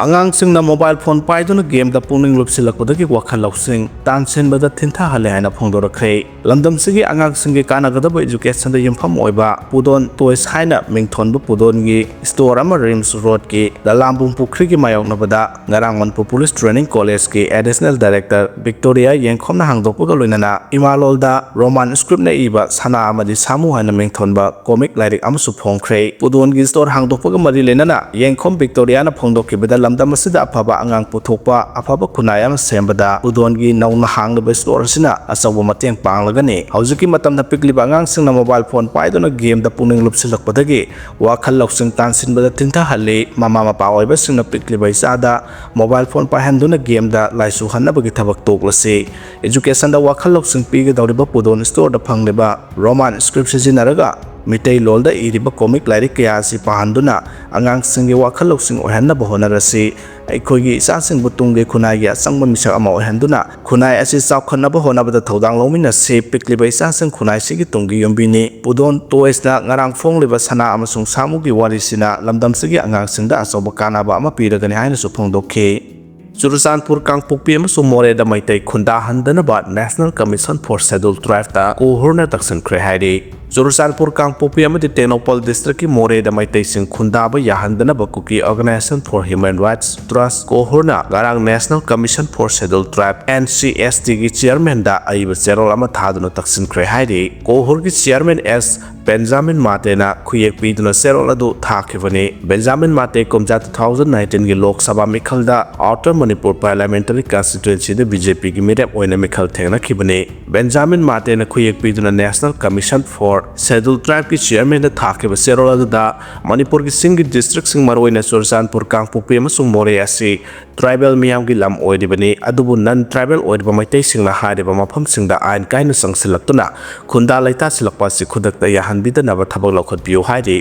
ꯑꯉꯥꯡꯁꯤꯡꯅ ꯃꯣꯕꯥꯏꯜ ꯐꯣꯟ ꯄꯥꯏꯗꯨꯅ ꯒꯦꯝꯗ ꯄꯨꯛꯅꯤꯡ ꯂꯨꯞꯁꯤꯜꯂꯛꯄꯗꯒꯤ ꯋꯥꯈꯜ ꯂꯧꯁꯤꯡ ꯇꯥꯟꯁꯤꯟꯕꯗ ꯊꯤꯟꯊꯍꯜꯂꯦ ꯍꯥꯏꯅ ꯐꯣꯡꯗꯣꯔꯛꯈ꯭ꯔꯦ꯫ ꯂꯝꯗꯝꯁꯤꯒꯤ ꯑꯉꯥꯡꯁꯤꯡꯒꯤ ꯀꯥꯟꯅꯒꯗꯕ ꯏꯖꯨꯀꯦꯁꯟꯗ ꯌꯨꯝꯐꯝ ꯑꯣꯏꯕ ꯄꯨꯗꯣꯟ ꯇꯣꯏꯁ ꯍꯥꯏꯅ ꯃꯤꯡꯊꯣꯟꯕ ꯄꯨꯗꯣꯟꯒꯤ ꯁ꯭ꯇꯣꯔ ꯑꯃ ꯔꯤꯝꯁ ꯔꯣꯗꯀꯤ ꯂꯂꯥꯝꯕꯨꯡ ꯄꯨꯈ꯭ꯔꯤꯒꯤ ꯃꯥꯌꯣꯛꯅꯕꯗ ꯉꯔꯥꯡ ꯃꯅꯤꯄꯨꯔ ꯄꯨꯂꯤꯁ ꯇ꯭ꯔꯦꯅꯤꯡ ꯀꯣꯂꯦꯖꯀꯤ ꯑꯦꯗꯤꯁꯅꯦꯜ ꯗꯥꯏꯔꯦꯛꯇꯔ ꯚꯤꯛꯇꯣꯔꯤꯌꯥ ꯌꯦꯡꯈꯣꯝꯅ ꯍꯥꯡꯗꯣꯛꯄꯒ ꯂꯣꯏꯅꯅ ꯏꯃꯥ ꯂꯣꯜꯗ ꯔꯣꯃꯥꯟ ꯁ꯭ꯀ꯭ꯔꯤꯞꯅ ꯏꯕ ꯁꯅꯥ ꯑꯃꯗꯤ ꯁꯥꯃꯨ ꯍꯥꯏꯅ ꯃꯤꯡꯊꯣꯟꯕ ꯀꯣꯃꯤꯛ ꯂꯥꯏꯔꯤꯛ ꯑꯃꯁꯨ ꯐꯣꯡꯈ꯭ꯔꯦ꯫ ꯄꯨꯗꯣꯟꯒꯤ ꯁ꯭ꯇꯣꯔ ꯍꯥꯡꯗꯣꯛꯄꯒ ꯃꯔꯤ ꯂꯩꯅꯅ ꯌꯦꯡꯈꯣꯝ ꯚꯤꯛꯇꯣꯔꯤꯌꯥꯅ ꯐꯣꯡꯗꯣꯛꯈꯤꯕꯗ ꯂꯝꯗꯝ ꯑꯁꯤꯗ ꯑꯐꯕ ꯑꯉꯥꯡ ꯄꯨꯊꯣꯛꯄ, ꯑꯐꯕ ꯈꯨꯟꯅꯥꯏ ꯑꯃ ꯁꯦꯝꯕꯗ ꯄꯨꯗꯣꯟꯒꯤ ꯅꯧꯅ ꯍꯥꯡꯂꯤꯕ ꯁ꯭ꯇꯣꯔ ꯑꯁꯤꯅ ꯑꯆꯧꯕ ꯃꯇꯦꯡ ꯄꯥꯡꯂꯒꯅꯤ꯫ ꯍꯧꯖꯤꯛꯀꯤ ꯃꯇꯝꯗ ꯄꯤꯛꯂꯤꯕ ꯑꯉꯥꯡꯁꯤꯡꯅ ꯃꯣꯕꯥꯏꯜ ꯐꯣꯟ ꯄꯥꯏꯗꯨꯅ ꯒꯦꯝꯗ ꯄꯨꯛꯅꯤꯡ ꯂꯨꯞꯁꯤꯜꯂꯛꯄꯗꯒꯤ ꯋꯥꯈꯜ ꯂꯧꯁꯤꯡ ꯇꯥꯟꯁꯤꯟꯕꯗ ꯊꯤꯟꯊꯍꯜꯂꯤ꯫ ꯃꯃꯥ ꯃꯄꯥ ꯑꯣꯏꯕꯁꯤꯡꯅ ꯄꯤꯛꯂꯤꯕ ꯏꯆꯥꯗ ꯃꯣꯕꯥꯏꯜ ꯐꯣꯟ ꯄꯥꯏꯍꯟꯗꯨꯅ ꯒꯦꯝꯗ ꯂꯥꯏꯆꯨꯍꯟꯅꯕꯒꯤ ꯊꯕꯛ ꯇꯣꯛꯂꯁꯤ꯫ ꯏꯖꯨꯀꯦꯁꯟꯗ ꯋꯥꯈꯜ ꯂꯧꯁꯤꯡ ꯄꯤꯒꯗꯧꯔꯤꯕ ꯄꯨꯗꯣꯟ ꯁ꯭ꯇꯣꯔꯗ ꯐꯪꯂꯤꯕ ꯔꯣꯃꯥꯟ ꯁ꯭ꯀ꯭ꯔꯤꯞ ꯁꯤꯖꯤꯟꯅꯔꯒ ꯃꯤꯇꯩꯂꯣꯟꯗ ꯏꯔꯤꯕ ꯀꯣꯃꯤꯛ ꯂꯥꯏꯔꯤꯛ ꯀꯌꯥ ꯑꯁꯤ ꯄꯥꯍꯟꯗꯨꯅ ꯑꯉꯥꯡꯁꯤꯡꯒꯤ ꯋꯥꯈꯜ ꯂꯧꯁꯤꯡ ꯑꯣꯏꯍꯟꯅꯕ ꯍꯣꯠꯅꯔꯁꯤ꯫ ꯑꯩꯈꯣꯏꯒꯤ ꯏꯆꯥꯁꯤꯡꯕꯨ ꯇꯨꯡꯒꯤ ꯈꯨꯟꯅꯥꯏꯒꯤ ꯑꯆꯪꯕ ꯃꯤꯁꯛ ꯑꯃ ꯑꯣꯏꯍꯟꯗꯨꯅ ꯈꯨꯟꯅꯥꯏ ꯑꯁꯤ ꯆꯥꯎꯈꯠꯅꯕ ꯍꯣꯠꯅꯕꯗ ꯊꯧꯗꯥꯡ ꯂꯧꯃꯤꯟꯅꯁꯤ꯫ ꯄꯤꯛꯂꯤꯕ ꯏꯆꯥꯁꯤꯡ ꯈꯨꯟꯅꯥꯏꯁꯤꯒꯤ ꯇꯨꯡꯒꯤ ꯌꯨꯝꯕꯤꯅꯤ꯫ ꯄꯨꯗꯣꯟ ꯇꯣꯏꯁꯅ ꯉꯔꯥꯡ ꯐꯣꯡꯂꯤꯕ ꯁꯅꯥ ꯑꯃꯁꯨꯡ ꯁꯥꯃꯨꯒꯤ ꯋꯥꯔꯤꯁꯤꯅ ꯂꯝꯗꯝꯁꯤꯒꯤ ꯑꯉꯥꯡꯁꯤꯡꯗ ꯑꯆꯧꯕ ꯀꯥꯟꯅꯕ ꯑꯃ ꯄꯤꯔꯒꯅꯤ ꯍꯥꯏꯅꯁꯨ ꯐꯣꯡꯗꯣꯛꯈꯤ꯫ ꯆꯨꯔꯆꯥꯟꯄꯨꯔ, ꯀꯥꯡꯄꯣꯛꯄꯤ ꯑꯃꯁꯨꯡ ꯃꯣꯔꯦꯗ Meitei ꯈꯨꯟꯗꯥꯍꯟꯗꯅꯕ National Commission for Scheduled Tribe ꯇ ꯀꯣꯍꯨꯔꯅ ꯇꯛꯁꯤꯟꯈ꯭ꯔꯦ ꯍꯥꯏꯔꯤ꯫ ꯆꯨꯔꯆꯥꯟꯄꯨꯔ, ꯀꯥꯡꯄꯣꯛꯄꯤ ꯑꯃꯗꯤ ꯇꯦꯡꯅꯧꯄꯜ district ꯀꯤ ꯃꯣꯔꯦꯗ ꯃꯩꯇꯩꯁꯤꯡ ꯈꯨꯟꯗꯥꯕ ꯌꯥꯍꯟꯗꯅꯕ Kuki Organisation for Human Rights, ꯇ꯭ꯔꯁ, ꯀꯣꯍꯨꯔꯅ ꯉꯔꯥꯡ National Commission for Scheduled Tribe, N C S T ꯒꯤ chairman ꯗ ꯑꯏꯕ ꯆꯦꯔꯣꯜ ꯑꯃ ꯊꯥꯗꯨꯅ ꯇꯛꯁꯤꯟꯈ꯭ꯔꯦ ꯍꯥꯏꯔꯤ꯫ ꯀꯣꯍꯨꯔꯒꯤ chairman S ꯕꯦꯟꯖꯥꯃꯤꯟ ꯃꯥꯇꯦꯅ ꯈꯨꯌꯦꯛ ꯄꯤꯗꯨꯅ ꯆꯦꯔꯣꯜ ꯑꯗꯨ ꯊꯥꯈꯤꯕꯅꯤ꯫ ꯕꯦꯟꯖꯥꯃꯤꯟ ꯃꯥꯇꯦ ꯀꯨꯝꯖꯥ two thousand nineteen ꯒꯤ Lok Sabha ꯃꯤꯈꯜꯗ Outer Manipur Parliamentary Constituency ꯗ B J P ꯒꯤ ꯃꯤꯔꯦꯞ ꯑꯣꯏꯅ ꯃꯤꯈꯜ ꯊꯦꯡꯅꯈꯤꯕꯅꯤ꯫ ꯕꯦꯟꯖꯥꯃꯤꯟ ꯃꯥꯇꯦꯅ ꯈꯨꯌꯦꯛ ꯄꯤꯗꯨꯅ National Commission for Scheduled Tribe ꯀꯤ chairman ꯗ ꯊꯥꯈꯤꯕ ꯆꯦꯔꯣꯜ ꯑꯗꯨꯗ ꯃꯅꯤꯄꯨꯔꯒꯤ ꯆꯤꯡꯒꯤ district ꯁꯤꯡ, ꯃꯔꯨꯑꯣꯏꯅ ꯆꯨꯔꯆꯥꯟꯄꯨꯔ, ꯀꯥꯡꯄꯣꯛꯄꯤ ꯑꯃꯁꯨꯡ ꯃꯣꯔꯦ ꯑꯁꯤ tribal ꯃꯤꯌꯥꯝꯒꯤ ꯂꯝ ꯑꯣꯏꯔꯤꯕꯅꯤ, ꯑꯗꯨꯕꯨ non tribal ꯑꯣꯏꯔꯤꯕ ꯃꯩꯇꯩꯁꯤꯡꯅ ꯍꯥꯏꯔꯤꯕ ꯃꯐꯝꯁꯤꯡꯗ ꯑꯥꯏꯟ ꯀꯥꯏꯅ ꯆꯪꯁꯤꯜꯂꯛꯇꯨꯅ ꯈꯨꯟꯗꯥ ꯂꯩꯇꯥꯁꯤꯜꯂꯛꯄ ꯑꯁꯤ ꯈꯨꯗꯛꯇ ꯌꯥꯍꯟꯕꯤꯗꯅꯕ ꯊꯕꯛ ꯂꯧꯈꯠꯄꯤꯌꯨ ꯍꯥꯏꯔꯤ꯫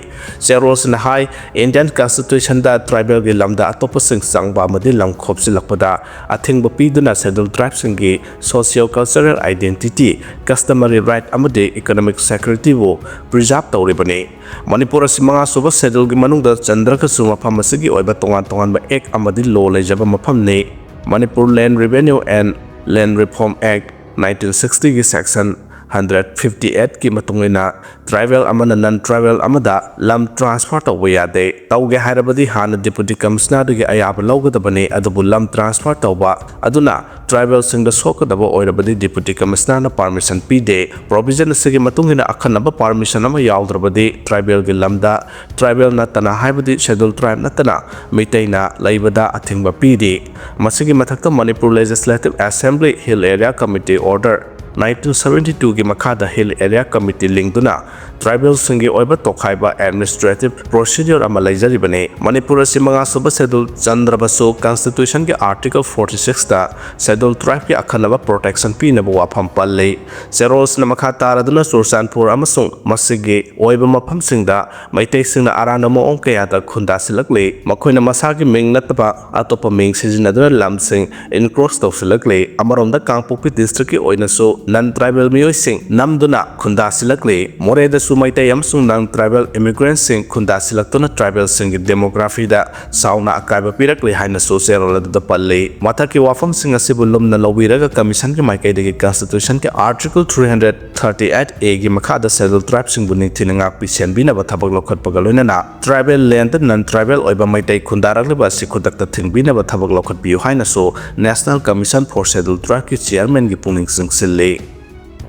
ꯆꯦꯔꯣꯜꯁꯤꯅ ꯍꯥꯏ, Indian Constitution ꯗ tribal ꯒꯤ ꯂꯝꯗ ꯑꯇꯣꯞꯄꯁꯤꯡ ꯆꯪꯕ ꯑꯃꯗꯤ ꯂꯝ ꯈꯣꯞꯆꯤꯜꯂꯛꯄꯗ ꯑꯊꯤꯡꯕ ꯄꯤꯗꯨꯅ Scheduled Tribe ꯁꯤꯡꯒꯤ socio cultural identity, customary right ꯑꯃꯗꯤ economic security ꯕꯨ preserve ꯇꯧꯔꯤꯕꯅꯤ꯫ ꯃꯅꯤꯄꯨꯔ ꯑꯁꯤ ꯃꯉꯥꯁꯨꯕ Schedule ꯒꯤ ꯃꯅꯨꯡꯗ ꯆꯟꯗ꯭ꯔꯒꯁꯨ ꯃꯐꯝ ꯑꯁꯤꯒꯤ ꯑꯣꯏꯕ ꯇꯣꯉꯥꯟ ꯇꯣꯉꯥꯟꯕ act ꯑꯃꯗꯤ law ꯂꯩꯖꯕ ꯃꯐꯝꯅꯤ꯫ Manipur Land Revenue and Land Reform Act nineteen sixty ꯒꯤ section hundred fifty eight ꯀꯤ ꯃꯇꯨꯡ ꯏꯟꯅ tribal ꯑꯃꯅ non tribal ꯑꯃꯗ ꯂꯝ transfer ꯇꯧꯕ ꯌꯥꯗꯦ꯫ ꯇꯧꯒꯦ ꯍꯥꯏꯔꯕꯗꯤ ꯍꯥꯟꯅ Deputy Commissioner ꯗꯒꯤ ꯑꯌꯥꯕ ꯂꯧꯒꯗꯕꯅꯤ, ꯑꯗꯨꯕꯨ ꯂꯝ transfer ꯇꯧꯕ ꯑꯗꯨꯅ tribal ꯁꯤꯡꯗ ꯁꯣꯛꯀꯗꯕ ꯑꯣꯏꯔꯕꯗꯤ Deputy Commissioner ꯅ permission ꯄꯤꯗꯦ꯫ Provision ꯑꯁꯤꯒꯤ ꯃꯇꯨꯡ ꯏꯟꯅ ꯑꯈꯟꯅꯕ permission ꯑꯃ ꯌꯥꯎꯗ꯭ꯔꯕꯗꯤ tribal ꯒꯤ ꯂꯝꯗ tribal ꯅꯠꯇꯅ, ꯍꯥꯏꯕꯗꯤ Scheduled Tribe ꯅꯠꯇꯅ ꯃꯤꯇꯩꯅ ꯂꯩꯕꯗ ꯑꯊꯤꯡꯕ ꯄꯤꯔꯤ꯫ ꯃꯁꯤꯒꯤ ꯃꯊꯛꯇ Manipur Legislative Assembly Hill Area Committee Order nineteen seventy two ꯒꯤ ꯃꯈꯥꯗ Hill Area Committee ꯂꯤꯡꯗꯨꯅ ꯇ꯭ꯔꯥꯏꯕꯦꯜꯁꯤꯡꯒꯤ ꯑꯣꯏꯕ ꯇꯣꯈꯥꯏꯕ administrative procedure ꯑꯃ ꯂꯩꯖꯔꯤꯕꯅꯤ꯫ ꯃꯅꯤꯄꯨꯔ ꯑꯁꯤ ꯃꯉꯥꯁꯨꯕ schedule ꯆꯟꯗ꯭ꯔꯕꯁꯨ constitutionꯒꯤ article forty sixꯇ schedule tribeꯀꯤ ꯑꯈꯟꯅꯕ protection ꯄꯤꯅꯕ ꯋꯥꯐꯝ ꯄꯜꯂꯤ꯫ ꯆꯦꯔꯣꯜꯁꯅ ꯃꯈꯥ ꯇꯥꯔꯗꯨꯅ ꯆꯨꯔꯆꯥꯟꯄꯨꯔ ꯑꯃꯁꯨꯡ ꯃꯁꯤꯒꯤ ꯑꯣꯏꯕ ꯃꯐꯝꯁꯤꯡꯗ ꯃꯩꯇꯩꯁꯤꯡꯅ ꯑꯔꯥꯟꯕ ꯃꯑꯣꯡ ꯀꯌꯥꯗ ꯈꯨꯟꯗꯥꯁꯤꯜꯂꯛꯂꯤ꯫ ꯃꯈꯣꯏꯅ ꯃꯁꯥꯒꯤ ꯃꯤꯡ ꯅꯠꯇꯕ ꯑꯇꯣꯞꯄ ꯃꯤꯡ ꯁꯤꯖꯤꯟꯅꯗꯨꯅ ꯂꯝꯁꯤꯡ encroach ꯇꯧꯁꯤꯜꯂꯛꯂꯤ꯫ ꯑꯃꯔꯣꯝꯗ ꯀꯥꯡꯄꯣꯛꯄꯤ districtꯀꯤ ꯑꯣꯏꯅꯁꯨ non tribal ꯃꯤꯑꯣꯏꯁꯤꯡ ꯅꯝꯗꯨꯅ ꯈꯨꯟꯗꯥꯁꯤꯜꯂꯛꯂꯤ꯫ ꯃꯣꯔꯦꯗꯁꯨ ꯃꯩꯇꯩ ꯑꯃꯁꯨꯡ non tribal immigrantꯁꯤꯡ ꯈꯨꯟꯗꯥꯁꯤꯜꯂꯛꯇꯨꯅ tribalꯁꯤꯡꯒꯤ demographyꯗ ꯆꯥꯎꯅ ꯑꯀꯥꯏꯕ ꯄꯤꯔꯛꯂꯤ ꯍꯥꯏꯅꯁꯨ ꯆꯦꯔꯣꯜ ꯑꯗꯨꯗ ꯄꯜꯂꯤ꯫ ꯃꯊꯛꯀꯤ ꯋꯥꯐꯝꯁꯤꯡ ꯑꯁꯤꯕꯨ ꯂꯨꯝꯅ ꯂꯧꯕꯤꯔꯒ commissionꯒꯤ ꯃꯥꯏꯀꯩꯗꯒꯤ constitutionꯒꯤ article three hundred thirty eight Aꯒꯤ ꯃꯈꯥꯗ schedule tribeꯁꯤꯡꯕꯨ ꯅꯤꯡꯊꯤꯅ ꯉꯥꯛꯄꯤ ꯁꯦꯟꯕꯤꯅꯕ ꯊꯕꯛ ꯂꯧꯈꯠꯄꯒ ꯂꯣꯏꯅꯅ tribal landꯗ non tribal ꯑꯣꯏꯕ ꯃꯩꯇꯩ ꯈꯨꯟꯗꯥꯔꯛꯂꯤꯕ ꯑꯁꯤ ꯈꯨꯗꯛꯇ ꯊꯤꯡꯕꯤꯅꯕ ꯊꯕꯛ ꯂꯧꯈꯠꯄꯤꯌꯨ ꯍꯥꯏꯅꯁꯨ National Commission for Scheduled Tribeꯀꯤ chairmanꯒꯤ ꯄꯨꯛꯅꯤꯡ ꯆꯤꯡꯁꯤꯜꯂꯤ꯫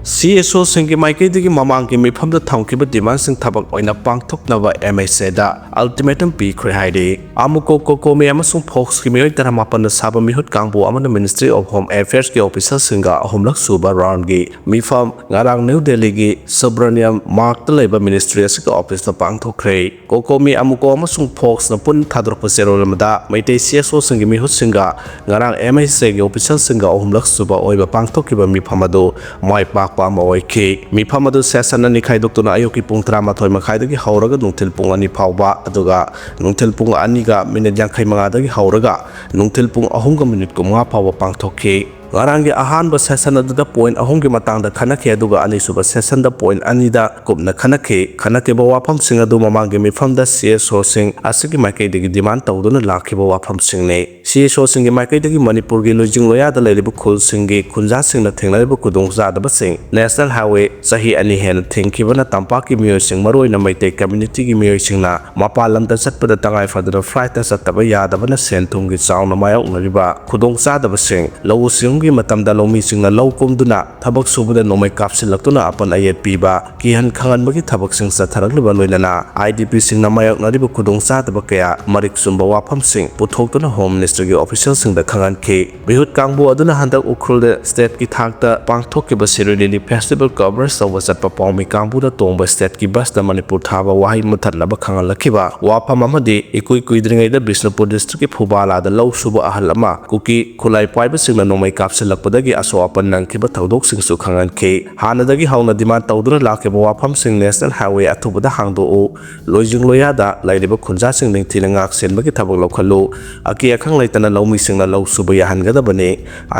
CSOꯁꯤꯡꯒꯤ ꯃꯥꯏꯀꯩꯗꯒꯤ ꯃꯃꯥꯡꯒꯤ ꯃꯤꯐꯝꯗ ꯊꯝꯈꯤꯕ demandꯁꯤꯡ ꯊꯕꯛ ꯑꯣꯏꯅ ꯄꯥꯡꯊꯣꯛꯅꯕ MHAꯗ ultimatum ꯄꯤꯈ꯭ꯔꯦ ꯍꯥꯏꯔꯤ꯫ ꯑꯃꯨꯀꯣ ꯀꯣꯀꯣꯃꯤ ꯑꯃꯁꯨꯡ ꯐꯣꯛꯁꯀꯤ ꯃꯤꯑꯣꯏ ꯇꯔꯥꯃꯥꯄꯟꯅ ꯁꯥꯕ ꯃꯤꯍꯨꯠ ꯀꯥꯡꯕꯨ ꯑꯃꯅ Ministry of Home Affairsꯀꯤ officerꯁꯤꯡꯒ ꯑꯍꯨꯝꯂꯛ ꯁꯨꯕ roundꯒꯤ ꯃꯤꯐꯝ ꯉꯔꯥꯡ ꯅ꯭ꯌꯨ ꯗꯦꯜꯂꯤꯒꯤ ꯁꯨꯕ꯭ꯔꯅꯤꯌꯝ ꯃꯥꯔꯛꯇ ꯂꯩꯕ ministryꯁꯤꯒꯤ officeꯇ ꯄꯥꯡꯊꯣꯛꯈ꯭ꯔꯦ꯫ ꯀꯣꯀꯣꯃꯤ ꯑꯃꯨꯀꯣ ꯑꯃꯁꯨꯡ ꯐꯣꯛꯁꯅ ꯄꯨꯟꯅ ꯊꯥꯗꯣꯔꯛꯄ ꯆꯦꯔꯣꯜ ꯑꯃꯗ ꯃꯩꯇꯩ CSOꯁꯤꯡꯒꯤ ꯃꯤꯍꯨꯠꯁꯤꯡꯒ ꯉꯔꯥꯡ MHAꯒꯤ officialꯁꯤꯡꯒ ꯑꯍꯨꯝꯂꯛ ꯁꯨꯕ ꯑꯣꯏꯕ ꯄꯥꯡꯊꯣꯛꯈꯤꯕ ꯃꯤꯐꯝ ꯑꯗꯨ ꯃꯥꯏ ꯄꯥꯛꯄ ꯑꯃ ꯑꯣꯏꯈꯤ꯫ ꯃꯤꯐꯝ ꯑꯗꯨ session ꯑꯅꯤ ꯈꯥꯏꯗꯣꯛꯇꯨꯅ ꯑꯌꯨꯛꯀꯤ ꯄꯨꯡ ꯇꯔꯥꯃꯥꯊꯣꯏ ꯃꯈꯥꯏꯗꯒꯤ ꯍꯧꯔꯒ ꯅꯨꯡꯊꯤꯜ ꯄꯨꯡ ꯑꯅꯤ ꯐꯥꯎꯕ, ꯑꯗꯨꯒ ꯅꯨꯡꯊꯤꯜ ꯄꯨꯡ ꯑꯅꯤꯒ minute ꯌꯥꯡꯈꯩ ꯃꯉꯥꯗꯒꯤ ꯍꯧꯔꯒ ꯅꯨꯡꯊꯤꯜ ꯄꯨꯡ ꯑꯍꯨꯝꯒ minute ꯀꯨꯟꯃꯉꯥ ꯐꯥꯎꯕ ꯄꯥꯡꯊꯣꯛꯈꯤ꯫ ꯉꯔꯥꯡꯒꯤ ꯑꯍꯥꯟꯕ session ꯑꯗꯨꯗ point ꯑꯍꯨꯝꯒꯤ ꯃꯇꯥꯡꯗ ꯈꯟꯅꯈꯤ, ꯑꯗꯨꯒ ꯑꯅꯤꯁꯨꯕ sessionꯗ point ꯑꯅꯤꯗ ꯀꯨꯞꯅ ꯈꯟꯅꯈꯤ꯫ ꯈꯟꯅꯈꯤꯕ ꯋꯥꯐꯝꯁꯤꯡ ꯑꯗꯨ ꯃꯃꯥꯡꯒꯤ ꯃꯤꯐꯝꯗ CSOꯁꯤꯡ ꯑꯁꯤꯒꯤ ꯃꯥꯏꯀꯩꯗꯒꯤ demand ꯇꯧꯗꯨꯅ ꯂꯥꯛꯈꯤꯕ ꯋꯥꯐꯝꯁꯤꯡꯅꯤ꯫ CSOꯁꯤꯡꯒꯤ ꯃꯥꯏꯀꯩꯗꯒꯤ ꯃꯅꯤꯄꯨꯔꯒꯤ ꯂꯨꯆꯤꯡ ꯂꯣꯌꯥꯗ ꯂꯩꯔꯤꯕ ꯈꯨꯜꯁꯤꯡꯒꯤ ꯈꯨꯟꯖꯥꯁꯤꯡꯅ ꯊꯦꯡꯅꯔꯤꯕ ꯈꯨꯗꯣꯡꯆꯥꯗꯕꯁꯤꯡ, National Highway ꯆꯍꯤ ꯑꯅꯤ ꯍꯦꯟꯅ ꯊꯤꯡꯈꯤꯕꯅ ꯇꯝꯄꯥꯛꯀꯤ ꯃꯤꯑꯣꯏꯁꯤꯡ, ꯃꯔꯨꯑꯣꯏꯅ ꯃꯩꯇꯩ communityꯒꯤ ꯃꯤꯑꯣꯏꯁꯤꯡꯅ ꯃꯄꯥꯟ ꯂꯝꯗ ꯆꯠꯄꯗ ꯇꯉꯥꯏ ꯐꯗꯅ flightꯇ ꯆꯠꯇꯕ ꯌꯥꯗꯕꯅ ꯁꯦꯟ ꯊꯨꯝꯒꯤ ꯆꯥꯎꯅ ꯃꯥꯌꯣꯛꯅꯔꯤꯕ ꯈꯨꯗꯣꯡꯆꯥꯗꯕꯁꯤꯡ, ꯂꯧꯎ ꯁꯤꯡꯎ ꯒꯤ ꯃꯇꯝꯗ ꯂꯧꯃꯤꯁꯤꯡꯅ ꯂꯧ ꯀꯨꯝꯗꯨꯅ ꯊꯕꯛ ꯁꯨꯕꯗ ꯅꯣꯡꯃꯩ ꯀꯥꯞꯁꯤꯜꯂꯛꯇꯨꯅ ꯑꯄꯟ ꯑꯌꯦꯠ ꯄꯤꯕ, ꯀꯤꯍꯟ ꯈꯪꯍꯟꯕꯒꯤ ꯊꯕꯛꯁꯤꯡ ꯆꯠꯊꯔꯛꯂꯤꯕ ꯂꯣꯏꯅꯅ IDPꯁꯤꯡꯅ ꯃꯥꯌꯣꯛꯅꯔꯤꯕ ꯈꯨꯗꯣꯡꯆꯥꯗꯕ ꯀꯌꯥ ꯃꯔꯤꯛ ꯆꯨꯝꯕ ꯋꯥꯐꯝꯁꯤꯡ ꯄꯨꯊꯣꯛꯇꯨꯅ Home Ministerꯒꯤ officialꯁꯤꯡꯗ ꯈꯪꯍꯟꯈꯤ꯫ ꯃꯤꯍꯨꯠ ꯀꯥꯡꯕꯨ ꯑꯗꯨꯅ ꯍꯟꯗꯛ ꯎꯈ꯭ꯔꯨꯜꯗ stateꯀꯤ ꯊꯥꯛꯇ ꯄꯥꯡꯊꯣꯛꯈꯤꯕ ꯁꯤꯔꯣꯏ ꯂꯤꯂꯤ festival coverage ꯇꯧꯕ ꯆꯠꯄ ꯄꯥꯎꯃꯤ ꯀꯥꯡꯕꯨꯗ ꯇꯣꯡꯕ stateꯀꯤ busꯇ ꯃꯅꯤꯄꯨꯔ ꯊꯥꯕ ꯋꯥꯍꯩ ꯃꯨꯊꯠꯅꯕ ꯈꯪꯍꯜꯂꯛꯈꯤꯕ ꯋꯥꯐꯝ ꯑꯃꯗꯤ ꯏꯀꯨꯏ ꯀꯨꯏꯗ꯭ꯔꯤꯉꯩꯗ ꯕꯤꯁꯅꯨꯄꯨꯔ districtꯀꯤ ꯐꯨꯕꯥꯂꯥꯗ ꯂꯧ ꯁꯨꯕ ꯑꯍꯜ ꯑꯃ ꯀꯨꯀꯤ ꯈꯨꯠꯂꯥꯏ ꯄꯥꯏꯕꯁꯤꯡꯅ ꯅꯣꯡꯃꯩ ꯀꯥꯞꯁꯤꯜꯂꯛꯄꯗꯒꯤ ꯑꯁꯣꯛ ꯑꯄꯟ ꯅꯪꯈꯤꯕ ꯊꯧꯗꯣꯛꯁꯤꯡꯁꯨ ꯈꯪꯍꯟꯈꯤ꯫ ꯍꯥꯟꯅꯗꯒꯤ ꯍꯧꯅ demand ꯇꯧꯗꯨꯅ ꯂꯥꯛꯈꯤꯕ ꯋꯥꯐꯝꯁꯤꯡ National Highway ꯑꯊꯨꯕꯗ ꯍꯥꯡꯗꯣꯛꯎ, ꯂꯣꯏꯖꯤꯡ ꯂꯣꯌꯥꯗ ꯂꯩꯔꯤꯕ ꯈꯨꯟꯖꯥꯁꯤꯡ ꯅꯤꯡꯊꯤꯅ ꯉꯥꯛ ꯁꯦꯟꯕꯒꯤ ꯊꯕꯛ ꯂꯧꯈꯠꯂꯨ, ꯑꯀꯤ ꯑꯈꯪ ꯂꯩꯇꯅ ꯂꯧꯃꯤꯁꯤꯡꯅ ꯂꯧ ꯁꯨꯕ ꯌꯥꯍꯟꯒꯗꯕꯅꯤ,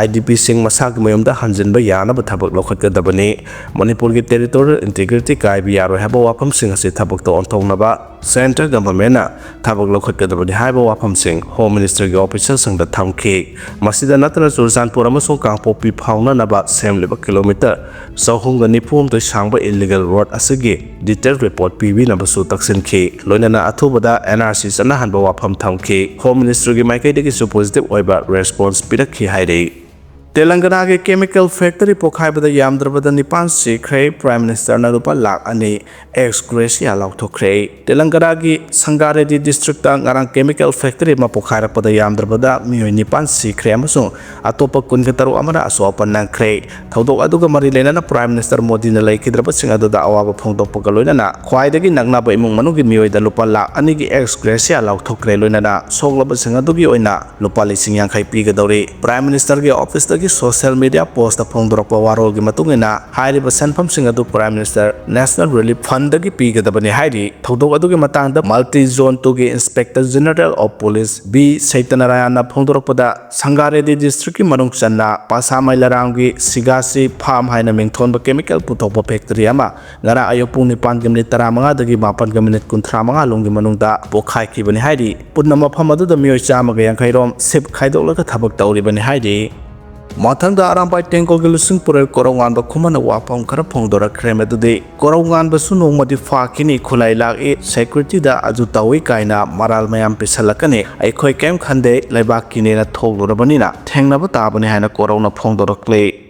IDPꯁꯤꯡ ꯃꯁꯥꯒꯤ ꯃꯌꯨꯝꯗ ꯍꯟꯖꯤꯟꯕ ꯌꯥꯅꯕ ꯊꯕꯛ ꯂꯧꯈꯠꯀꯗꯕꯅꯤ, ꯃꯅꯤꯄꯨꯔꯒꯤ territorial integrity ꯀꯥꯏꯕ ꯌꯥꯔꯣꯏ ꯍꯥꯏꯕ ꯋꯥꯐꯝꯁꯤꯡ ꯑꯁꯤ ꯊꯕꯛꯇ ꯑꯣꯟꯊꯣꯛꯅꯕ centre governmentꯅ ꯊꯕꯛ ꯂꯧꯈꯠꯀꯗꯕꯅꯤ ꯍꯥꯏꯕ ꯋꯥꯐꯝꯁꯤꯡ Home Ministerꯒꯤ officialꯁꯤꯡꯗ ꯊꯝꯈꯤ꯫ ꯃꯁꯤꯗ ꯅꯠꯇꯅ ꯆꯨꯔꯆꯥꯟꯄꯨꯔ ꯑꯃꯁꯨꯡ ꯀꯥꯡꯄꯣꯛꯄꯤ ꯐꯥꯎꯅꯅꯕ ꯁꯦꯝꯂꯤꯕ kilometre ꯆꯍꯨꯝꯒ ꯅꯤꯐꯨ ꯍꯨꯝꯗꯣꯏ ꯁꯥꯡꯕ illegal road ꯑꯁꯤꯒꯤ detail report ꯄꯤꯕꯤꯅꯕꯁꯨ ꯇꯛꯁꯤꯟꯈꯤ꯫ ꯂꯣꯏꯅꯅ ꯑꯊꯨꯕꯗ NRC ꯆꯠꯅꯍꯟꯕ ꯋꯥꯐꯝ ꯊꯝꯈꯤ꯫ Home Ministerꯒꯤ ꯃꯥꯏꯀꯩꯗꯒꯤꯁꯨ positive ꯑꯣꯏꯕ response ꯄꯤꯔꯛꯈꯤ ꯍꯥꯏꯔꯤ꯫ ꯇꯦꯂꯪꯒꯅꯥꯒꯤ chemical factory ꯄꯣꯈꯥꯏꯕꯗ ꯌꯥꯝꯗ꯭ꯔꯕꯗ ꯅꯤꯄꯥꯟ ꯁꯤꯈ꯭ꯔꯦ, Prime Ministerꯅ ꯂꯨꯄꯥ ꯂꯥꯈ ꯑꯅꯤ ex gratia ꯂꯥꯎꯊꯣꯛꯈ꯭ꯔꯦ꯫ ꯇꯦꯂꯪꯒꯅꯥꯒꯤ ꯁꯪꯒꯥꯔꯦꯗꯤ districtꯇ ꯉꯔꯥꯡ chemical factory ꯑꯃ ꯄꯣꯈꯥꯏꯔꯛꯄꯗ ꯌꯥꯝꯗ꯭ꯔꯕꯗ ꯃꯤꯑꯣꯏ ꯅꯤꯄꯥꯟ ꯁꯤꯈ꯭ꯔꯦ ꯑꯃꯁꯨꯡ ꯑꯇꯣꯞꯄ ꯀꯨꯟꯒ ꯇꯔꯨꯛ ꯑꯃꯅ ꯑꯁꯣꯛ ꯑꯄꯟ ꯅꯪꯈ꯭ꯔꯦ꯫ ꯊꯧꯗꯣꯛ ꯑꯗꯨꯒ ꯃꯔꯤ ꯂꯩꯅꯅ Prime Minister ꯃꯣꯗꯤꯅ ꯂꯩꯈꯤꯗ꯭ꯔꯕꯁꯤꯡ ꯑꯗꯨꯗ ꯑꯋꯥꯕ ꯐꯣꯡꯗꯣꯛꯄꯒ ꯂꯣꯏꯅꯅ ꯈ꯭ꯋꯥꯏꯗꯒꯤ ꯅꯛꯅꯕ ꯏꯃꯨꯡ ꯃꯅꯨꯡꯒꯤ ꯃꯤꯑꯣꯏꯗ ꯂꯨꯄꯥ ꯂꯥꯈ ꯑꯅꯤꯒꯤ ex gratia ꯂꯥꯎꯊꯣꯛꯈ꯭ꯔꯦ, ꯂꯣꯏꯅꯅ ꯁꯣꯛꯂꯕꯁꯤꯡ ꯑꯗꯨꯒꯤ ꯑꯣꯏꯅ ꯂꯨꯄꯥ ꯂꯤꯁꯤꯡ ꯌꯥꯡꯈꯩ ꯄꯤꯒꯗꯧꯔꯤ꯫ Prime Ministerꯒꯤ officeꯇꯒꯤ social media postꯇ ꯐꯣꯡꯗꯣꯔꯛꯄ ꯋꯥꯔꯣꯜꯒꯤ ꯃꯇꯨꯡ ꯏꯟꯅ ꯍꯥꯏꯔꯤꯕ ꯁꯦꯟꯐꯝꯁꯤꯡ ꯑꯗꯨ Prime Minister National Relief Fundꯗꯒꯤ ꯄꯤꯒꯗꯕꯅꯤ ꯍꯥꯏꯔꯤ꯫ ꯊꯧꯗꯣꯛ ꯑꯗꯨꯒꯤ ꯃꯇꯥꯡꯗ Multi Zone twoꯒꯤ Inspector General of Police B ꯁꯩꯇꯅꯥꯔꯥꯌꯟꯅ ꯐꯣꯡꯗꯣꯔꯛꯄꯗ, ꯁꯪꯒꯥꯔꯦꯗꯤ districtꯀꯤ ꯃꯅꯨꯡ ꯆꯟꯅ ꯄꯥꯁꯥꯃꯩꯂꯥꯔꯥꯝꯒꯤ ꯁꯤꯒꯥꯁꯤ farm ꯍꯥꯏꯅ ꯃꯤꯡꯊꯣꯟꯕ chemical ꯄꯨꯊꯣꯛꯄ factory ꯑꯃ ꯉꯔꯥꯡ ꯑꯌꯨꯛ ꯄꯨꯡ ꯅꯤꯄꯥꯟꯒ minute ꯇꯔꯥꯃꯉꯥꯗꯒꯤ ꯃꯥꯄꯟꯒ minute ꯀꯨꯟꯊ꯭ꯔꯥ ꯃꯉꯥ ꯂꯣꯝꯒꯤ ꯃꯅꯨꯡꯗ ꯄꯣꯈꯥꯏꯈꯤꯕꯅꯤ ꯍꯥꯏꯔꯤ꯫ ꯄꯨꯟꯅ ꯃꯐꯝ ꯑꯗꯨꯗ ꯃꯤꯑꯣꯏ ꯆꯥꯝꯃꯒ ꯌꯥꯡꯈꯩ ꯔꯣꯝ shift ꯈꯥꯏꯗꯣꯛꯂꯒ ꯊꯕꯛ ꯇꯧꯔꯤꯕꯅꯤ ꯍꯥꯏꯔꯤ꯫ ꯃꯊꯪꯗ ꯑꯔꯥꯝꯕꯥꯏ ꯇꯦꯡꯒꯣꯜꯒꯤ ꯂꯨꯆꯤꯡ ꯄꯨꯔꯦꯜ ꯀꯣꯔꯧꯉꯥꯟꯕ ꯈꯨꯃꯟꯅ ꯋꯥꯐꯝ ꯈꯔ ꯐꯣꯡꯗꯣꯔꯛꯈ꯭ꯔꯦ꯫ ꯃꯗꯨꯗꯤ ꯀꯣꯔꯧꯉꯥꯟꯕꯁꯨ ꯅꯣꯡꯃꯗꯤ ꯐꯥꯈꯤꯅꯤ, ꯈꯨꯠꯂꯥꯏ ꯂꯥꯛꯏ, ꯁꯦꯀ꯭ꯌꯨꯔꯤꯇꯤꯗ ꯑꯗꯨ ꯇꯧꯏ ꯀꯥꯏꯅ ꯃꯔꯥꯜ ꯃꯌꯥꯝ ꯄꯤꯁꯜꯂꯛꯀꯅꯤ꯫ ꯑꯩꯈꯣꯏ ꯀꯩꯝ ꯈꯟꯗꯦ, ꯂꯩꯕꯥꯛꯀꯤꯅꯦꯅ ꯊꯣꯛꯂꯨꯔꯕꯅꯤꯅ ꯊꯦꯡꯅꯕ ꯇꯥꯕꯅꯤ ꯍꯥꯏꯅ ꯀꯣꯔꯧꯅ ꯐꯣꯡꯗꯣꯔꯛꯂꯤ꯫